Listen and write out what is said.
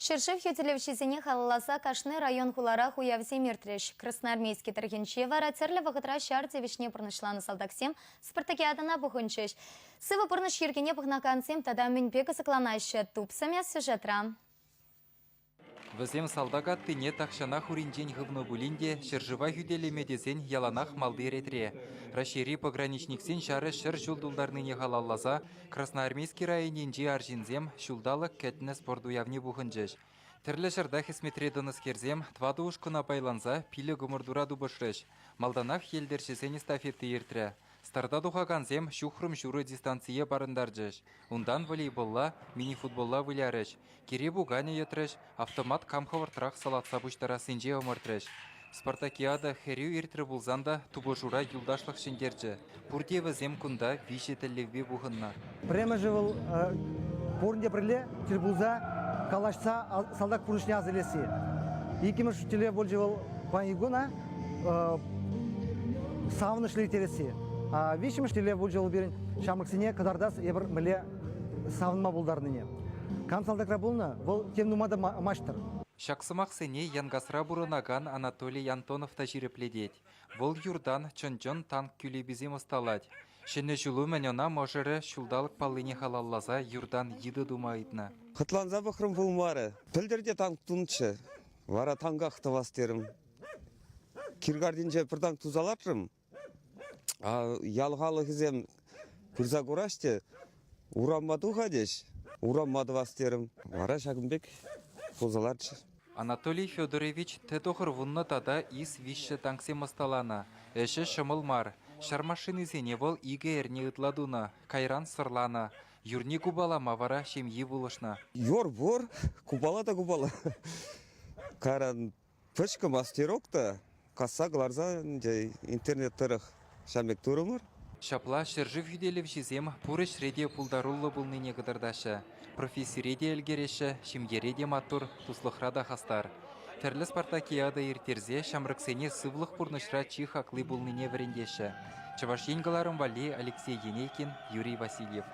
Ҫӗршыв хӳтӗлевҫисене халалласа кашни район-хуларах уявсем иртрӗҫ. Красноармейски тӑрӑхӗнче вара тӗрлӗ вӑхӑтра ҫар тивӗҫне пурнӑҫланӑ салтаксем спартакиадӑна пухӑнчӗҫ. Сывӑ пурнӑҫ йӗркине пӑхӑнакансем тата мӗнпе кӑсӑкланаҫҫӗ, тупсӑмӗ сюжетра. Вӗсем салтак аттине тахҫанах уринчен хывнӑ пулин те ҫӗршыва хӳтӗлеме тесен яланах малти ретре. Раҫҫейри пограничниксен ҫарӗ 100 ҫул тултарнине халалласа Красноармейски районӗнчи арҫынсем ҫулталӑк кӗтнӗ спорт уявне пухӑнчӗҫ. Тӗрлӗ ҫарта хӗсметре тӑнӑскерсем тӑватӑ ушкӑна пайланса пилӗк ӑмӑртура тупӑшрӗҫ. Малтанах йӗлтӗрҫӗсен эстафети иртрӗ. Старта тухакансем ҫухрӑм ҫурӑ дистанцие парӑнтарчӗҫ. Унтан волейболла, мини-футболла вылярӗҫ. Кире пуканӗ йӑтрӗҫ, автомат кам хӑвӑртрах салатса пуҫтарассинче ӑмӑртрӗҫ. Спартакиада хӗрӳ иртрӗ пулсан та тупӑшура юлташлӑх ҫӗнтерчӗ. Пурте вӗсем кунта виҫӗ тӗллевпе пухӑннӑ. Пӗрремӗшӗ вӑл пурин те пӗрле тӗл пулса калаҫса салтак пурнӑҫне аса илесси. Иккӗмӗш тӗллев пулчӗ вӑл паянхи куна савӑнӑҫлӑ ирттересси. Виҫҫӗмӗш тӗллев пулчӗ вӑл пирӗн ҫамрӑксене кӑтартас эпир мӗнле савӑнма пултарнине. Кам салтакра пулнӑ, вӑл тем нумай та маҫтӑр. Ҫак сӑмахсене Янкасра пурӑнакан Анатолий Антонов та ҫирӗплетет. Вӑл юртан чӑн-чӑн танк кӳлеписем ӑсталать. Ҫӗнӗ ҫул умӗн ӑна мӑшӑрӗ ҫулталӑк паллине халалласа юртан йытӑ тума ыйтнӑ. Хӑтланса пӑхрӑм пулмарӗ. Пӗлтӗр те танк тунӑччӗ. Вара танках тӑвас терӗм. Киркартинче пӗр танк туса лартрӑм. Ял халӑхӗсем пырса кураҫ те урамма тухатӗҫ. Урамма тӑвас терӗм. Вара ҫакӑн пек пулса ларчӗ. Анатолий Федорович Т-90 тата ИС-3 танксем ӑсталанӑ. Ӗҫӗ ҫӑмӑл мар. Ҫар машинисене вӑл икӗ эрне ытла тунӑ, кайран сӑрланӑ. Юрне купалама вара ҫемйи пулӑшнӑ. Юр пур, купала та купала. Кайран Пӑчкӑ мастерок та касса кӑларса ӗнтӗ интернет тӑрӑх ҫав пек турӑмӑр. Ҫапла ҫӗршыв хӳтӗлевҫисем пур ӗҫре те пултаруллӑ пулнине кӑтартаҫҫӗ. Профессире те ӗлкӗреҫҫӗ, ҫемьере те маттур, туслӑхра та хастар. Тӗрлӗ спартакиада ирттерсе ҫамрӑксене сывлӑх пурнӑҫра чи хакли пулнине вӗрентеҫҫӗ. Чӑваш Ен кӑларӑм валли Алексей Енейкин, Юрий Васильев.